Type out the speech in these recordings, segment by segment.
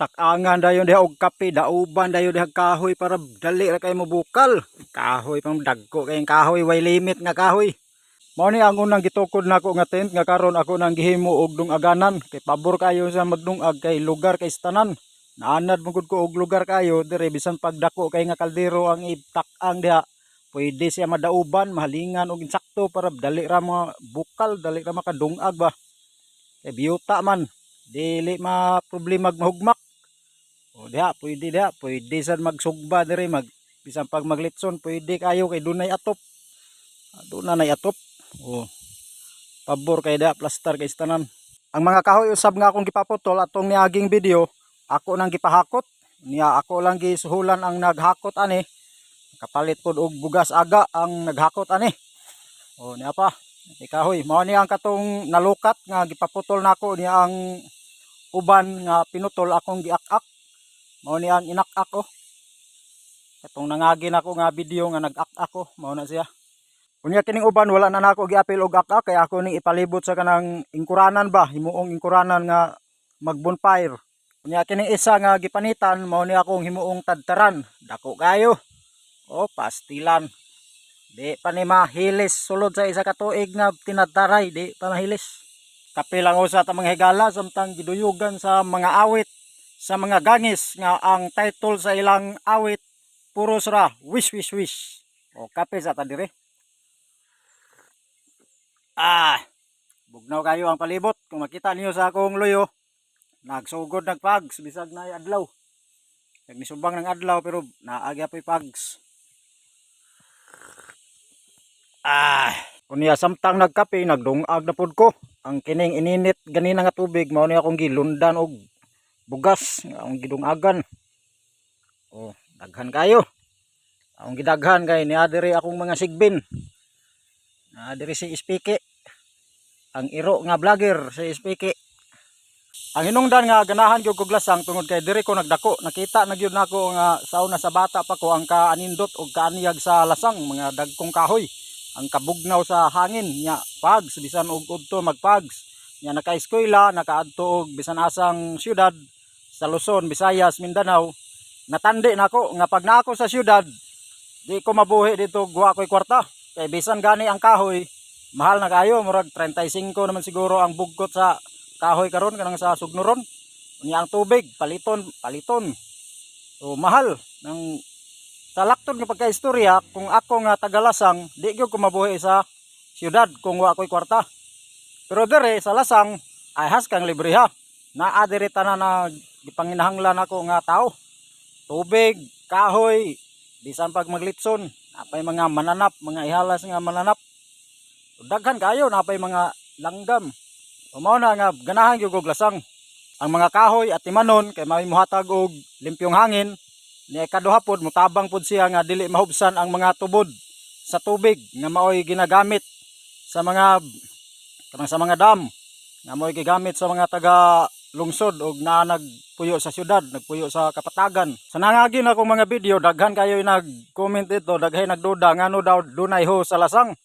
Tak-angan dayon diha og kape, dauban dayon diha kahoy para dali ra kay mobukal. Kahoy pang dagko kayong kahoy, way limit nga kahoy. Mao ni ang unang gitukod nako nga tent nga karon ako nang gihimo og dungaganan kay pabor kayo sa magdungag kay lugar kay tanan. Naanad mo gud ko og lugar kayo dire, bisan pagdako kay nga kaldero ang itak-ang diha. Pwede siya madauban, mahalingan og insakto para dali ra mo bukal, dali ra makadungag ba. Kay biyuta man, dili ma problema mahugmak. O diha, pwede diha, pwede sad magsugba dire, mag bisan pag maglitson, pwede kayo kay dunay atop. Ah, doon na nay atop. O pabor kay diha, plastar kay tanan. Ang mga kahoy usab nga akong gipaputol atong niaging video, ako nang gipahakot. Niya ako lang gisuhulan ang naghakot ani. Kapalit pod og bugas aga ang naghakot ani. O niya pa, may kahoy. Mao ni ang katong nalukat nga gipaputol nako, niya ang uban nga pinutol akong giak-ak. Mao ni ang inak-ak ko. Katong nangagi nako nga video nga nag-ak-ak ko, mao na siya. Unya kining uban wala na nako giapil og ak-ak kay ako ning ipalibot sa kanang ingkuranan ba, himuong ingkuranan nga mag bonfire. Unya kining isa nga gipanitan mao ni akong himuong tadtaran. Dako kayo. O pastilan. Di pa ni mahilis sulod sa isa ka tuig nga tinadtaray, di pa mahilis. Kape lang usa ta, mga higala, samtang giduyugan sa mga awit sa mga gangis nga ang title sa ilang awit puros ra wish, wish, wish. O kape sa ta dire. Ah, bugnaw kayo ang palibot. Kung makita niyo sa akong luyo, nagsugod nagpags bisag na adlaw. Nagnisubang ng adlaw pero naagya po'y pags. Ah, unya samtang nagkape, nagdungag na pud ko. Ang kining ininit ganina nga tubig mao ni akong gilundan og bugas nga akong gidungagan. Oh, daghan kayo. Akong gidaghan kay niya diri akong mga sigbin. Na diri si Ispiki. Ang iro nga vlogger si Ispiki. Ang hinungdan nga ganahan gyud kog lasang tungod kay diri ko nagdako. Nakita na gyud nako nga sa una, sa bata pa ko, ang kaanindot og kaaniyag sa lasang, mga dagkong kahoy. Ang kabugnaw sa hangin nya pags bisan og udto magpags. Nya naka-eskwela, nakaadto og bisan asang syudad sa Luzon, Visayas, Mindanao. Natandi nako nga pag naa ko sa syudad, di ko mabuhi dito guwa ko'y kwarta. Kay bisan gani ang kahoy, mahal na kayo, murag 35 naman siguro ang bugkot sa kahoy karon kanang sa sugnuron. Unya ang tubig, paliton, paliton. So mahal nang sa laktod nga pagkaistorya, kung ako nga tagalasang, di gyud ko mabuhi sa syudad kung wa ko'y kwarta. Pero dire sa lasang ay haskang libre ha. Naa diri tanan na gipanginahanglan ako nga tao. Tubig, kahoy, bisan pag maglitson, napay mga mananap, mga ihalas nga mananap. Daghan kayo, napay mga langgam. So, mao na nga ganahan gyud og lasang. Ang mga kahoy at timanon kay may muhatag og limpyong hangin. Ni ikaduha pod, mutabang pod siya nga dili mahubsan ang mga tubod sa tubig nga maoy ginagamit sa mga kanang sa mga dam nga maoy gigamit sa mga taga lungsod og naa nagpuyo sa syudad, nagpuyo sa kapatagan. Sa nangagi na akong mga video, daghan kayo nag-comment dito, daghay nagduda ngano daw dunay ho sa lasang.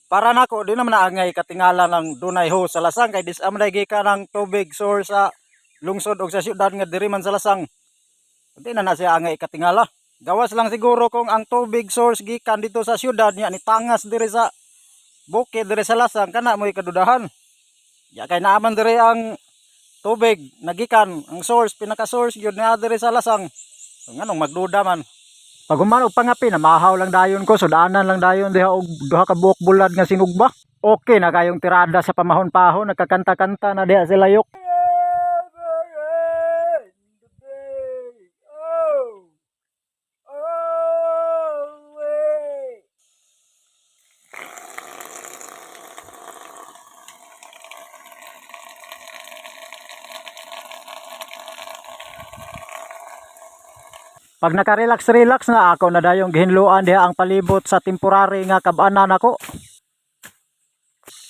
Para nako, di naman naangay katingala ng dunay ho sa lasang kay dis amday gikan ng tubig source sa lungsod og sa syudad nga diri man sa lasang. Di na na siya angay katingala. Gawas lang siguro kung ang tubig source gikan dito sa syudad niya ni tangas diri sa bukid diri sa lasang, kana mo'y kadudahan. Ya kay naaman diri ang tubig nagikan, ang source, pinaka source gyud niya diri sa lasang. So, nganong magduda man? Pag human og pangapi na mahaw lang dayon ko, sudanan lang dayon diha og duha ka buok bulad nga sinugba. Okay na kayong tirada sa pamahon-pahon, nagkakanta-kanta na diha sila yok. Pag naka-relax-relax na ako na dayong gihinluan diha ang palibot sa temporary nga kabanan nako.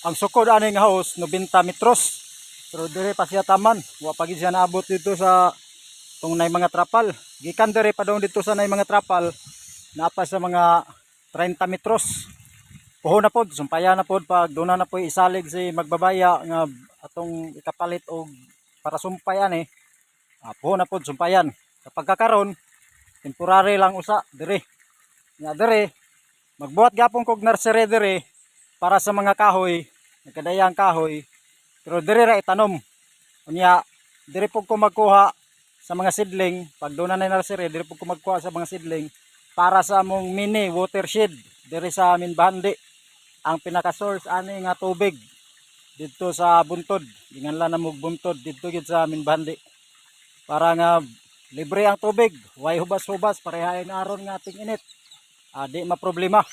Ang sukod ani nga house 90 metros. Pero dire pa siya taman, wa pa gid siya naabot dito sa tung nay mga trapal. Gikan dire pa dong dito sa nay mga trapal, naa pa sa mga 30 metros. Puho na pod, sumpaya na pod pag doon na po isalig si magbabaya nga atong ikapalit og para sumpay ani. Apo na pod sumpayan. Kapag kakaron, temporary lang usa dire. Nya dire magbuhat gapon kog nursery dire para sa mga kahoy, nagkadayang kahoy. Pero dire ra itanom. Unya dire pud ko magkuha sa mga seedling, pag doon na nursery, dire pud ko magkuha sa mga seedling para sa among mini watershed dire sa amin bahandi. Ang pinaka source ani nga tubig didto sa buntod, ginganlan na mog buntod didto gid sa amin bahandi. Para nga libre ang tubig, way hubas-hubas, parehain aron nga ating init. Ah, di maproblema.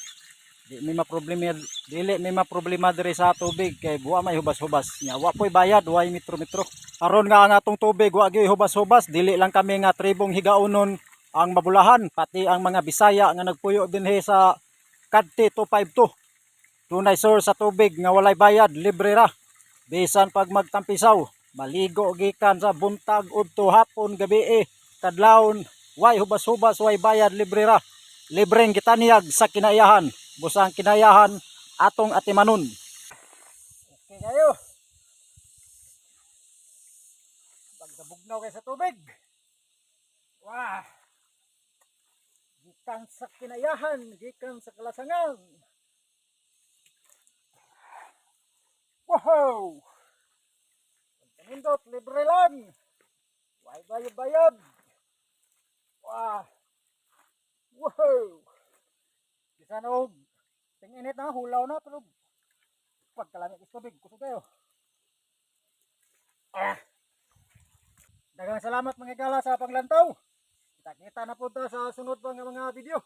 Di may maproblema, dili may maproblema diri sa tubig kay buwa may hubas-hubas. Nya wa po'y bayad, way metro-metro. Aron nga ang atong tubig wa gyud hubas-hubas, dili lang kami nga tribong Higaunon ang mabulahan, pati ang mga Bisaya nga nagpuyo dinhi sa Kadti 252. Dunay source sa tubig nga walay bayad, libre ra. Bisan pag magtampisaw, maligo gikan sa buntag udto hapon gabi, kadlawon, way hubas-hubas, way bayad, libre ra. Libreng gitaniyag sa kinayahan. Busa ang kinayahan atong atimanon. Okay kayo. Pagsabugnaw kay sa tubig. Wah. Gikan sa kinayahan, gikan sa kalasangan. Wow! Pagkanindot, libre lang. Way bayad-bayad. Wah. Wow! Bisan og ting-init na, hulaw na, pero pagkalamig is tubig, kusog kayo. Ah. Daghang salamat, mga igala, sa panglantaw. Kita-kita na po ta sa sunod pa nga mga video.